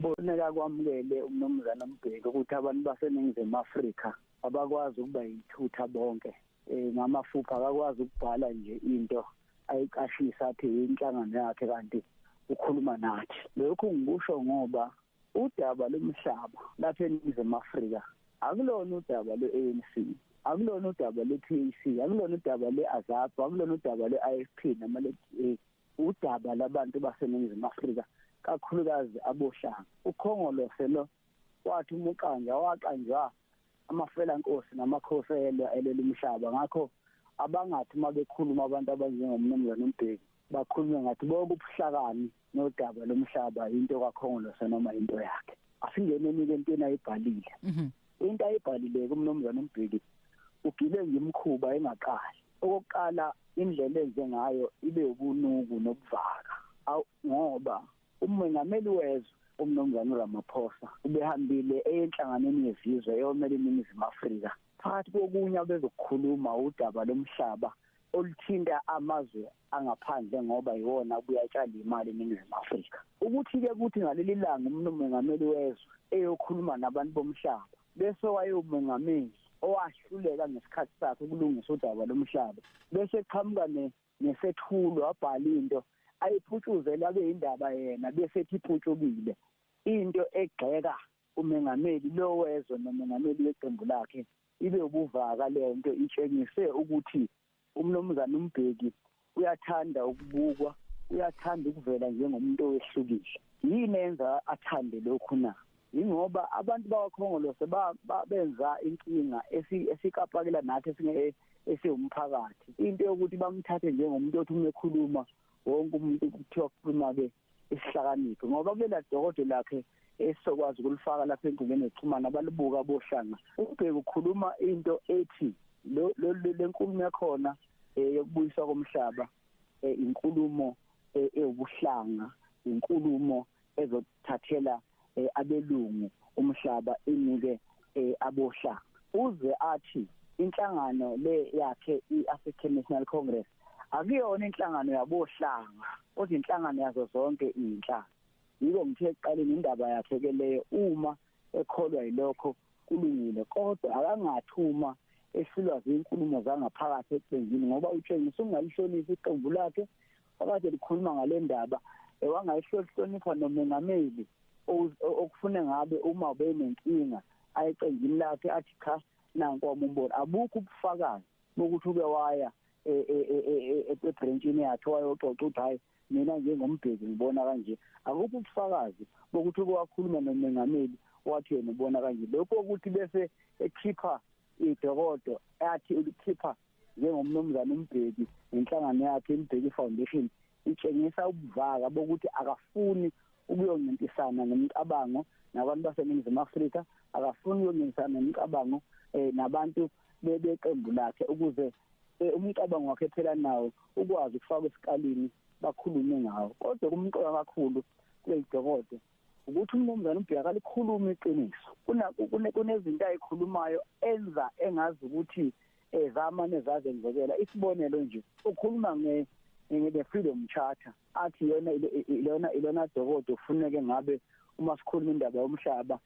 Boneka kwamukele umnumzana Mbeki ukuthi abantu baseNingizimu Afrika abakwazi ukuba yithutha bonke. Ngamafupha akakwazi ukubhala nje into ayiqashisa athi inhlangano yakhe kanti ukhuluma nathi. Lokhu ngikusho ngoba udaba lomhlaba lapha eNingizimu Afrika akulona udaba lwe-ANC, akulona udaba lwe-PAC, akulona udaba lwe-AZAPO, akulona udaba lwe-IFP noma lwe-DA. Udaba labantu baseNingizimu Afrika, kakhulukazi abohlanga. Ukhongolose lo wathi umuqanja waqanjwa amafelankosi namakhosi elwela umhlaba. Ngakho abangathi uma bekhuluma abantu abanjengomnumzane uMbeki bakhulume ngathi bonke ubuhlakani nodaba lomhlaba into kaKhongolose noma into yakhe. Asingeneni entweni ayibhalile. Into ayibhalile kumnumzane uMbeki ugile ngimkhuba engaqali. Okokuqala, indlela enze ngayo ibe ubunuku nobuvaka, ngoba umengameli wezwe umnumzane Ramaphosa ubehambile enhlanganweni yezizwe eyomele iNingizimu Afrika. Phakathi kokunye abezokukhuluma udaba lomhlaba oluthinta amazwe angaphandle, ngoba iwona abuyatshala imali eNingizimu Afrika. Ukuthi-ke kuthi ngaleli langa umengameli wezwe eyokhuluma nabantu bomhlaba, bese wayewumengameli owahluleka ngesikhathi sakhe ukulungisa udaba lomhlaba, bese eqhamuka nesethulo abhala into ayiphutshuzele abe indaba yena, bese ethi iphutshukile. Into egxeka umengameli lo wezwe nomengameli weqembu lakhe ibe ubuvaka. Leyo nto itshengise ukuthi umnumzane uMbeki uyathanda ukubukwa, uyathanda ukuvela njengomuntu owehlukile. Yini enza athande lokhu na? Ingoba abantu bakwaKhongolose benza inkinga esikapakela nathi esiwumphakathi, into yokuthi bamthathe njengomuntu othi uma ekhuluma wonke umuntu kuthiwa kukhuluma-ke isihlakaniphi, ngoba kulela dokodo lakhe esizokwazi ukulifaka lapha enkundleni yokuxhumana abalibuka bohlanga, uMbeki ukhuluma into ethi le nkulumo yakhona yokubuyiswa komhlaba inkulumo ewubuhlanga, inkulumo ezothathela abelungu umhlaba inike abohlanga. Uze athi inhlangano le yakhe i-African National Congress akuyona inhlangano yabohlanga, kodwa inhlangano yazo zonke iy'nhlanga. Yiko ngithe ekuqaleni indaba yakhe ke leyo, uma ekholwa yilokho kulungile, kodwa akangathuma ehlulwa zinkulumo zangaphakathi eqenjini, ngoba utshengisa ukungalihloniphi iqembu lakhe akade likhuluma ngale ndaba, wangayihlonipha nomengameli okufune ngabe uma benenkinga ayeqenjini lakhe athi cha nanku umbono. Abukho ubufakazi bokuthi uke waya ebranchini yakhe wayoxoxa ukuthi hayi mina njengoMbeki ngibona kanje. Akukho ubufakazi bokuthi uke wakhuluma nomengameli wathi yena ubona kanje. Lokho ukuthi bese ekhipha idokodo athi ulikhipha njengomnumzane uMbeki nenhlangano yakhe iMbeki Foundation itshengisa ubuvaka bokuthi akafuni ukuyoncintisana ngemicabango nabantu baseNingizimu Afrika, akafuni ukuyoncintisana nemicabango nabantu beqembu lakhe, ukuze umcabango wakhe phela nawo ukwazi ukufaka esikalini bakhulume ngawo. Kodwa kumqoka kakhulu kuledokodo ukuthi umnumzane uMbeki akalikhuluma iqiniso. Kunezinto ayikhulumayo enza engazi ukuthi ezamane zazenzekela. Isibonelo nje, ukhuluma nge Freedom Charter athi yona ilona dokodo kufuneke ngabe uma sikhuluma indaba yomhlaba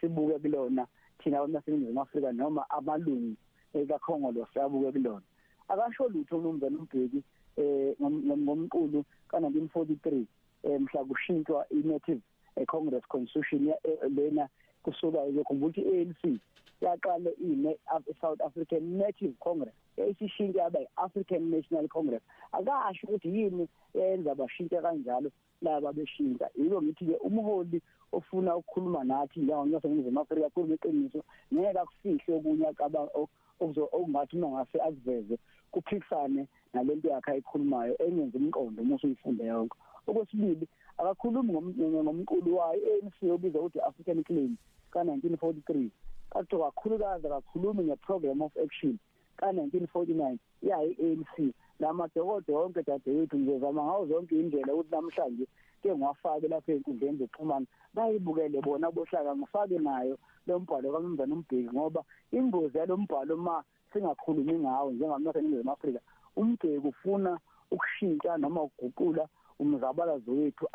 sibuke kulona thina abantu baseNingizimu Afrika noma amalungu kaKhongolose abuke kulona. Akasho lutho umnumzane uMbeki ngomqulu ka-1943 mhla kushintshwa i-Native Congress Constitution lena kusuka ukukhumbula ukuthi i-ANC yaqala ine-South African Native Congress, yayisishintsha yaba i-African National Congress. Akasho ukuthi yini eyenza bashintshe kanjalo laba beshintsha. Yiko ngithi-ke umholi ofuna ukukhuluma nathi njengaseNingizimu Afrika akhulume iqiniso, ngeke akufihle okunye okungathi uma ngase akuveze kuphikisane nalento yakhe ayikhulumayo engenza umqondo uma usuyifunde yonke. Okwesibili, akakhulumi ngomqulu wayo i-ANC obizwa ukuthi African Claim ka-1943, kodwa kakhulukazi akakhulumi nge-Program of Action ka-1949 yayo i-ANC. Lamadokodo wonke dadewethu ngizozama ngawo zonke indlela ukuthi namhlanje ke ngiwafake lapha ey'nkundleni zokuxhumana bayibukele bona bohlaka, ngifake nayo lo mbhalo kamnumzane uMbeki, ngoba ingozi yalo mbhalo uma singakhulumi ngawo njengabantu baseNingizimu Afrika, uMbeki ufuna ukushintsha noma ukuguqula umzabalazo wethu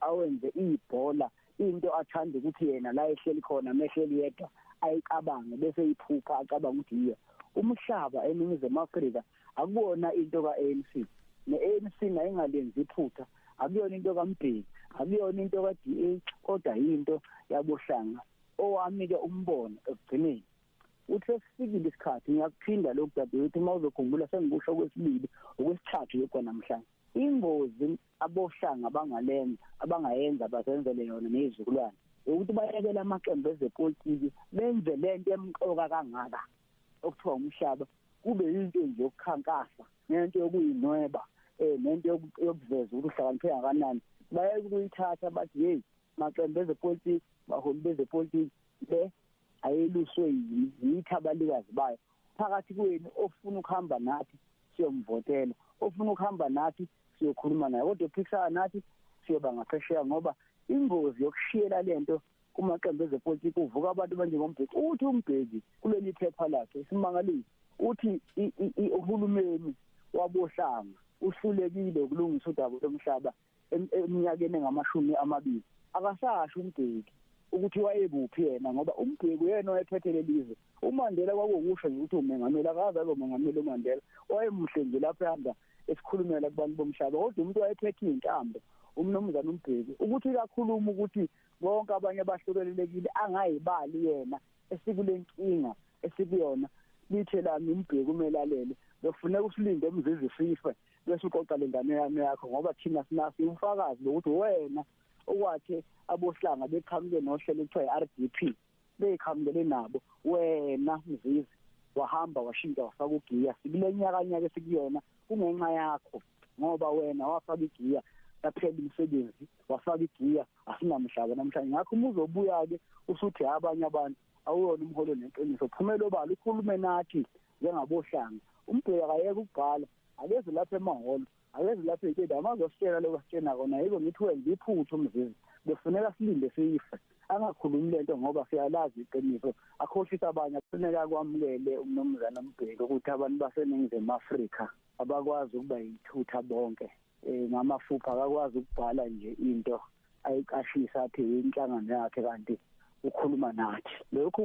awenze ibhola Into athanda ukuthi yena la ehleli khona mehleli yedwa ayicabange bese iphupha acabanga ukuthi yiyo. Umhlaba eNingizimu Afrika akubona into ka-ANC, ne-ANC nayingalenzi iphutha, akuyona into kaMbeki, akuyona into ka-DA, kodwa yinto yabohlanga. Owami-ke umbono ekugcineni uthi sesifikile isikhathi, ngiyakuphinda lokhu dadewethu, uma uzokhumbula sengikusho okwesibili okwesithathu lokhu namhlanje. Ingozi abohlanga abangalenza abangayenza bazenzele yona nezizukulwane ukuthi bayekele amaqembu ezepolitiki benze lento emqoka kangaka okuthiwa umhlaba kube yinto nje yokukhankasa nento yokuyinweba nento yokuveza ukuthi uhlakaniphe kangakanani. Bayeke ukuyithatha bathi hey, maqembu ezepolitiki, baholi bezepolitiki, le ayeluswe yini, yithi abalikazi bayo. Phakathi kwenu ofuna ukuhamba nathi siyomvotela, ofuna ukuhamba nathi siyokhuluma naye, kodwa ophikisana nathi siyoba ngaphesheya, ngoba ingozi yokushiyela lento kumaqembu ezepolitiki uvuka abantu abanjengoMbeki. Uthi uMbeki kuleli phepha lakhe isimangaliso, uthi uhulumeni wabohlanga uhlulekile ukulungisa udaba lomhlaba eminyakeni engamashumi 20. Akasasho uMbeki ukuthi wayekuphi yena, ngoba uMbeki uyena owayephethe lelizwe. UMandela kwakuwukusho nje ukuthi umengameli, akaze abe umengameli uMandela, wayemuhle nje lapho ehamba esikhulumela kubantu bomhlaba, kodwa umuntu wayephethe iy'ntambo umnumzane uMbeki. Ukuthi kakhuluma ukuthi bonke abanye abahlukelelekile angayibali yena esikule nkinga esikuyona, lithe lami uMbeki umelalele, bekufuneka usilinde emzizi sife bese uqoqa le ngane yami yakho, ngoba thina sinaso ubufakazi bokuthi wena okwathe abohlanga beqhamuke nohlelo ekuthiwa i-RDP beyiqhamukele nabo, wena Mzizi wahamba washintsha wafaka ugiya. Sikule nyaka esikuyona kungenxa yakho, ngoba wena wafaka igiya yaphela imisebenzi, wafaka igiya asinamhlaba namhlanje. Ngakho uma uzobuya-ke usuthi abanye abantu awuyona umholo neqiniso, phumela obala ukhulume nathi njengabohlanga. uMbeki akayeke ukubhala, akeze lapha emahholo, akeze lapha ey'tediyamu azositshela lokho asitshena kona. Yiko ngithi wenza iphutha uMzizi, bekufuneka silinde sife, angakhulumi lento ngoba siyalazi iqiniso, akhohlisa abanye. Kufuneka kwamukele umnumzane uMbeki ukuthi abantu baseNingizimu Afrika abakwazi ukuba yithutha bonke, ngamafupha akakwazi ukubhala nje into ayiqashisa athi inhlangano yakhe kanti ukhuluma nathi. Lokhu